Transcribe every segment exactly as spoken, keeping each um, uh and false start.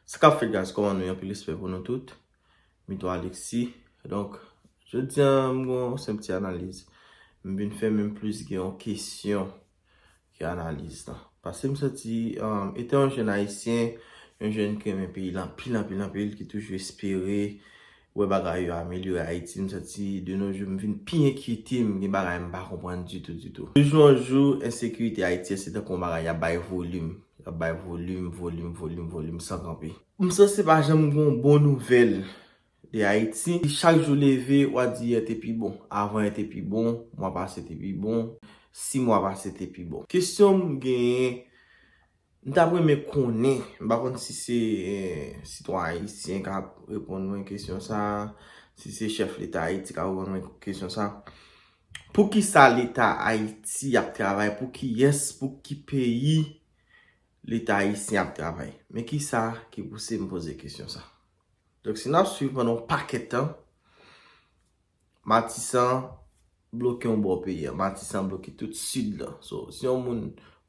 Sa k ap fèt, guys? Kòman nou ye? Anpil respè pou nou tout. Mito Alexis. Donk, jodi a, m gen yon senp ti analiz. M vin fè menm plis gen yon kesyon ke analiz lan. Paske m santi, um, etan yon jèn ayisyen, yon jèn ki renmen peyi l anpil, anpil, anpil, ki toujou espere wè bagay yo amelyore Ayiti, m santi de nos jours m vin pi enkyete, m gen bagay m pa konprann ditou, ditou. De jou an jou, ensekirite Ayiti an se tankou yon bagay y ap bay volim. Y ap bay volim, volim, volim, volim san kanpe. M sanse pa janm gen yon bon nouvèl de Ayiti. Chak jou leve, w a di yè te pi bon, avan yè te pi bon, mwa pase te pi bon, sis mwa pase te pi bon. Kesyon m genyen, m t ap renmen konnen, m pa konn si se, eh, sitwayen ayisyen k ap reponn mwen kesyon sa, si se chèf Leta Ayiti k ap reponn mwen kesyon sa. Poukisa Leta Ayiti ap travay? Pou kiyès? Pou ki peyi Leta ayisyen ap travay? Men kisa ki pouse m poze kesyon sa? Donk, si n ap swiv pandan yon pakèt tan, Matisan bloke yon bò peyi a. Matisan bloke tout sid lan. So, si yon moun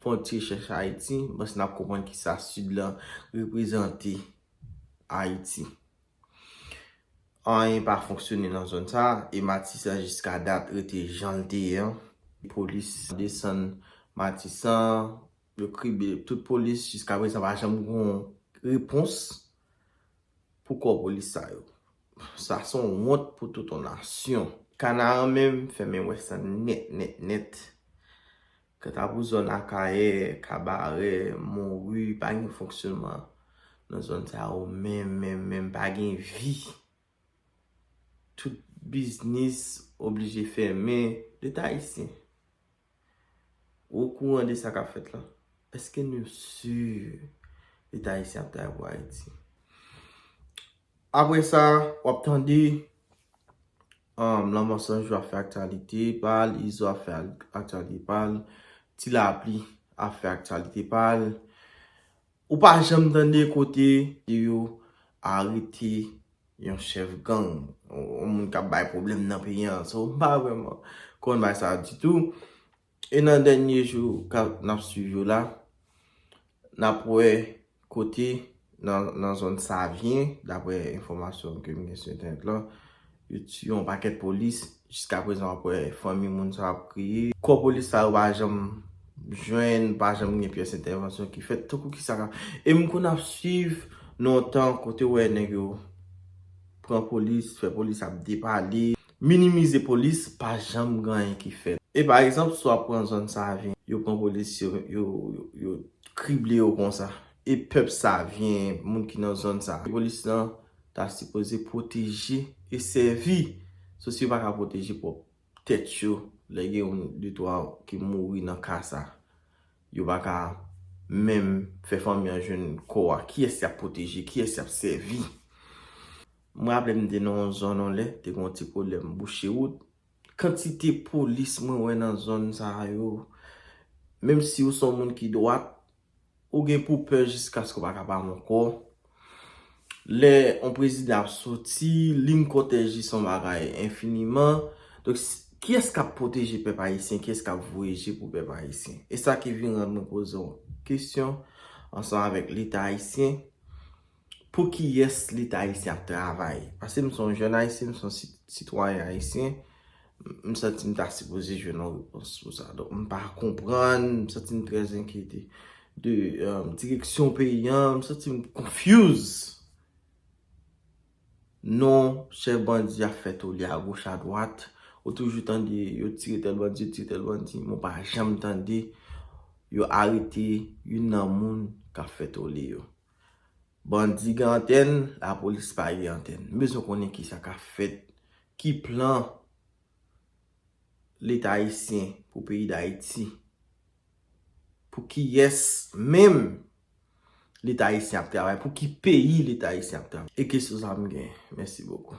fè yon ti rechèch Ayiti, m panse n ap konprann kisa sid lan reprezante Ayiti. Anyen pa fonksyone nan zòn sa, e Matisan jiska dat rete jan l te ye an. Polis desann Matisan, yo krible tout polis, jiska prezan pa janm gen yon repons pou kò polis sa yo. Sa se yon wont pou tout yon nasyon. Kanaran menm fèmen wè sa nèt, nèt, nèt. Kanta pou zòn Akayè, Kabarè, Monri, pa gen fonksyonman nan zòn sa yo menm, menm, menm, pa gen vi. Tout biznis oblije fèmen. Leta ayisyen, ou okouran de sa k ap fèt la? Èske nou si Leta ayisyen ap travay pou Ayiti? Apre sa, w ap tande, um, Lanmò San Jou ap fè aktyalite pa l, Izo ap fè aktyalite pa l, Ti Lapli ap fè aktyalite pa l. Ou pa janm tande kote yo arete yon chèf gang, yon moun k ap bay pwoblèm nan peyi an. So, m pa vrèman konn bagay sa ditou. E nan dènye jou k ap, n ap swiv yo la, n ap wè kote nan, nan zòn Savyen, daprè enfòmasyon ke m gen sou entènèt la, yo tiye yon pakèt polis. Jiska prezan, w ap wè fanmi moun sa ap kriye. Kò polis sa yo pa janm jwenn, pa janm gen pyès entèvansyon ki fèt. Tankou kisa ka. E m konn ap swiv nan yon tan kote w wè nèg yo pran polis, fè polis ap depale, minimize polis, pa janm gen anyen ki fèt. E pa egzanp, si w ap pran zòn Savyen, yo pran polis, yo, yo, yo, yo krible yo konsa. E pèp Savyen, moun ki nan zòn sa, polis lan ta sipoze pwoteje e sèvi. So, si yo pa ka pwoteje pwòp tèt yo, lè gen yon de twa ki mouri nan ka sa, yo pa ka menm fè fanmi an jwenn kò a. Kiyès y ap pwoteje? Kiyès y ap sèvi? M raple m te nan yon zòn yon lè, te gen yon ti pwoblèm bouche wout. Kantite polis mwen wè nan zòn sa yo, menm si ou se yon moun ki dwat, ou gen pou pè jiskaske w pa kapab ankò. Lè yon prezidan ap soti, liy kòtèj li se yon bagay enfiniman. Donk, s-, kiyès k ap pwoteje pèp ayisyen? Kiyès k ap voye je pou pèp ayisyen? E sa ki vin rann mwen poze yon kesyon ansanm avèk Leta ayisyen. Pou kiyès Leta ayisyen ap travay? Paske m se yon jèn ayisyen, m se yon si-, sitwayen ayisyen, m, m santi m ta sipoze jwenn yon repons pou sa. Donk, m pa konprann, m santi m trè enkyete de, um, direksyon peyi an, m santi m confuse. Non, chèf bandi ap fè tole agoch adwat. Ou toujou tande yo tire tèl bandi, yo tire tèl bandi, men w pa janm tande yo arete youn nan moun k ap fè tole yo. Bandi gen antèn, lapolis pa gen antèn. M bezwen konnen kisa k ap fèt, ki plan Leta ayisyen pou peyi Dayiti. Pou kiyès menm Leta ayisyen ap travay? Pou ki peyi Leta ayisyen ap travay? E kesyon sa m gen. Mèsi bokou.